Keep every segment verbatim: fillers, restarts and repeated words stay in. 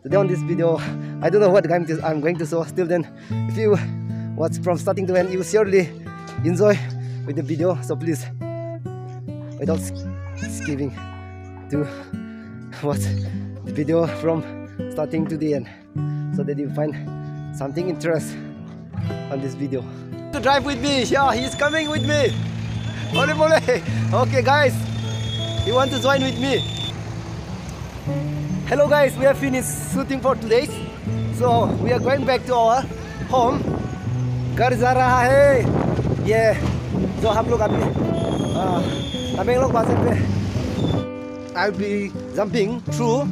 Today on this video, I don't know what I'm, I'm going to show. Still then, if you watch from starting to end, you surely enjoy with the video. So please, without s- skipping, to watch the video from starting to the end, so that you find something interest on this video. To drive with me, yeah, he's coming with me. Ole mole. Okay, guys, he want to join with me. Hello guys, we have finished shooting for today. So we are going back to our home. घर जा रहा है। ये जो हम लोग अभी, आ, तमेंगलोंग बाजार पे। I'll be jumping through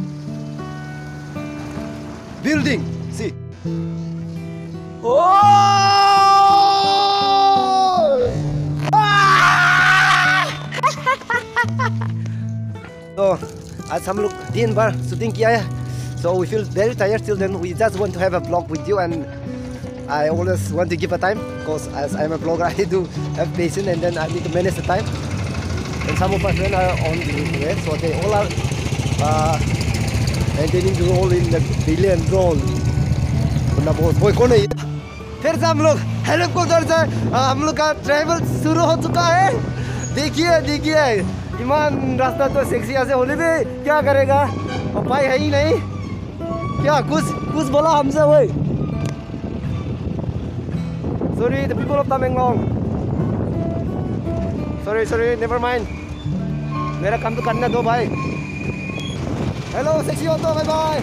building. See. Oh! Ah! So, आज हम लोग दिन भर shooting किया है। So we feel very tired till then. We just want to have a vlog with you, and I always want to give a time because as I'm a vlogger, I do have patience, and then I need to manage the time. And some of my friends are on the way, so they all are, uh, maintaining the role in the villain role. Bunda boss boy कौन है? फिर से हम लोग हेलीकॉप्टर से, आ, हम लोग का ट्रैवल शुरू हो चुका है। देखिए, देखिए, इमान रास्ता तो सेक्सी ऐसे होले भी क्या करेगा, उपाय है ही नहीं। क्या कुछ, कुछ बोला हमसे ओए? Sorry, the people of Tamenglong. Sorry, sorry, never mind. मेरा काम तो करने दो भाई। Hello, sexy auto, bye bye.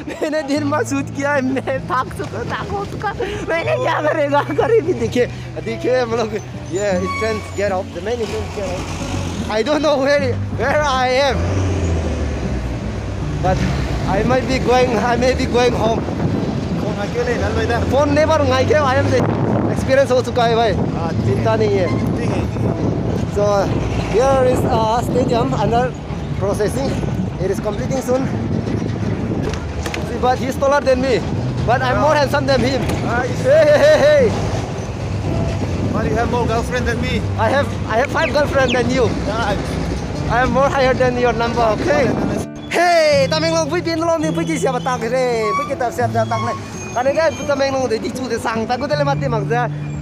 मैंने दिन भर शूट किया है, मैं थक चुका, थक हो चुका। मैंने क्या करेगा, करीबी देखिए, देखिए हम लोग, ये entrance gate of the main entrance gate of, I don't know where, where I am, but I might be going, I may be going home. Phone आके ले ना लो इधर। Phone never ngai ke, I am the experience हो चुका है भाई। हाँ, ठीक है। चिंता नहीं है। ठीक है, ठीक है। So here is a stadium under processing. It is completing soon. See, but he's taller than me. But I'm more handsome than him. Nice. Hey, hey, hey, hey. But you have more girlfriend than me. I have, I have five girlfriend than you. Nice. I am more higher than your number, okay? Hey, Tamenglong, pui pin lo ni, pui ki siapa tak re, pui ki tap siapa tak le. Kane ga Tamenglong de di chu de sang, ta gu de le mati mak ze.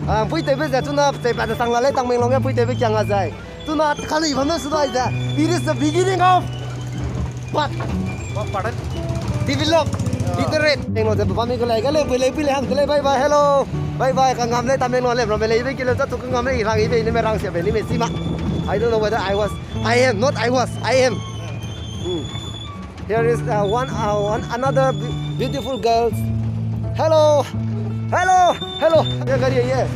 Ah, pui tebe ze chuna, se pa de sang la le Tamenglong ga pui tebe kiang a zai. Tuna kali bam su dai ze. It is the beginning of what? What, pardon? Develop. Yeah. Literate. Tamenglong ze bam mi ko lai ga le, pui le, pui le hang de le, bye bye, hello. Bye bye, ka ngam le Tamenglong le, ram le, ibe ki le, za tu ka ngam le, i rang ibe, ni me rang sia be, ni me si ma. I don't know whether I was, I am, not I was, I am. Hmm. Here is, uh, one, uh, one another be- beautiful girls. Hello, hello, hello. ये गाड़ी है ये.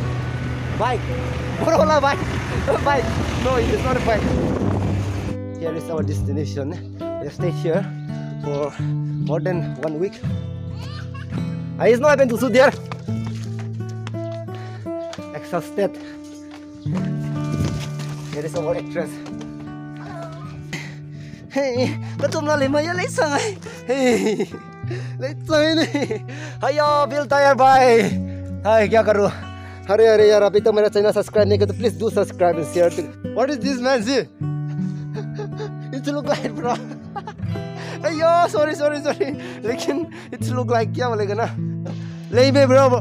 Bike. Corolla bike. Bike. No, it is not a bike. Here is our destination. We stay here for more than one week. I is not happen to shoot there. Exhausted. Here is our actress. Hey, ka tum la le mai ya le sang ai. Hey, le sang ai ne. Haya, bill tire bhai. Hai, kya karu? Hare hare yaar, abhi tak mera channel subscribe nahi kiya to please do subscribe and share to. What is this, man? See? It look like, bro. Ayo, sorry, sorry, sorry. Lekin it look like kya bolega na? Leibe, bro.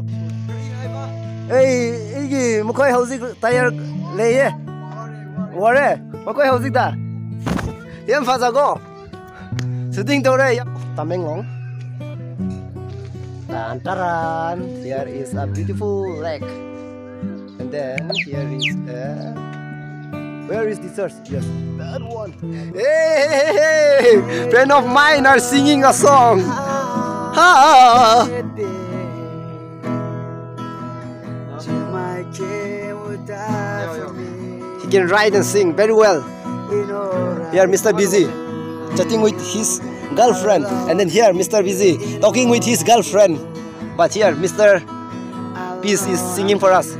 Ei, igi mukoi hauzik tire lei ye. Ware, mukoi hauzik da. Yam faza go. Shooting to re. Tamenglong. Tan taran. Here is a beautiful lake. And then here is a, where is the church? Yes, that one. Hey, hey, hey, hey. Friend of mine are singing a song. Ha. He can write and sing very well. Here, Mister Busy, chatting with his girlfriend. And then here, Mister Busy, talking with his girlfriend. But here, Mister Peace is singing for us.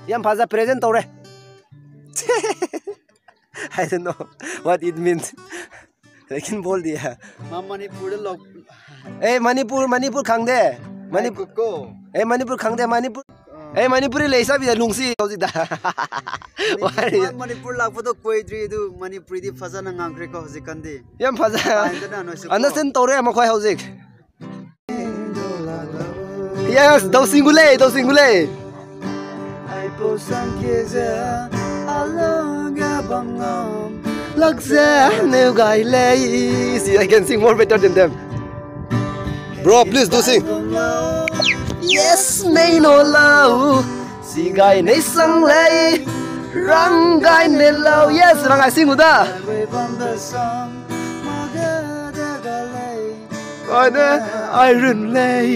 Yam faza present to re. I don't know what it means. लेकिन बोल दिया. Ma Manipur de lok. ए, मणिपुर, मणिपुर खांदे. मणिपुर को. ए, मणिपुर खांदे, Manipur. Ei, Manipuri lei sabi da lungsi hau zi da. Manipur, Manipur lak photo koi dri du Manipuri di phaza na ngang kre ko zi kandi. Yam phaza. Ai, da na no su ko. Understand tau re ma khoi hau zik. Yes, dau sing gu lei, dau sing gu lei. Ai po sang ke ze, a lo ga bam ngam. Lak ze, neu gai lei. See, I can sing more better than them. Bro, please do sing. Yes, mei no lau. Si gai nei sang lei. Rang gai nei lau. Yes, rang gai sing gu da. Ai ne, ai run lei.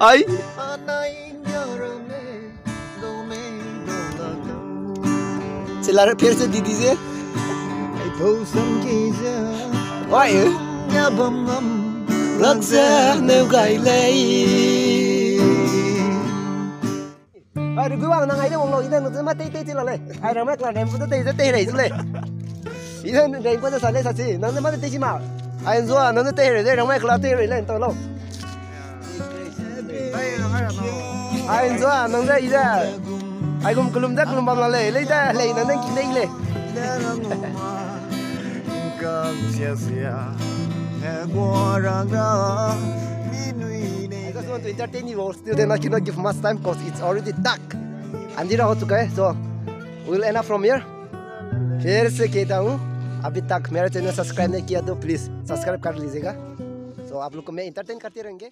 Ai. Chila re pher se didi ze. Ai. Lak ze neu gai lei. Ai, rugui wang nang ai de wang lo, i de nang ze ma tei tei chi la lei. Ai, rang mai kela nem pu de tei ze tei rei zu lei. I de nem pu de sa lei sa chi, nang ze ma tei chi ma. Ai, nzua, nang ze tei rei ze rang mai kela tei rei lei, ntau lo. Ai, nzua, nang ze i de. Ai, gum kelum ze kelum bam la lei, lei de, lei, nang nang ki nei lei. I just want to entertain you all. Still, they not, cannot give much time 'cause it's already dark. अंधेरा हो चुका है, so we'll end up from here. फिर से कहता हूँ, अभी तक मेरा channel subscribe नहीं किया तो please subscribe कर लीजिएगा। So आप लोग को मैं entertain करते रहेंगे।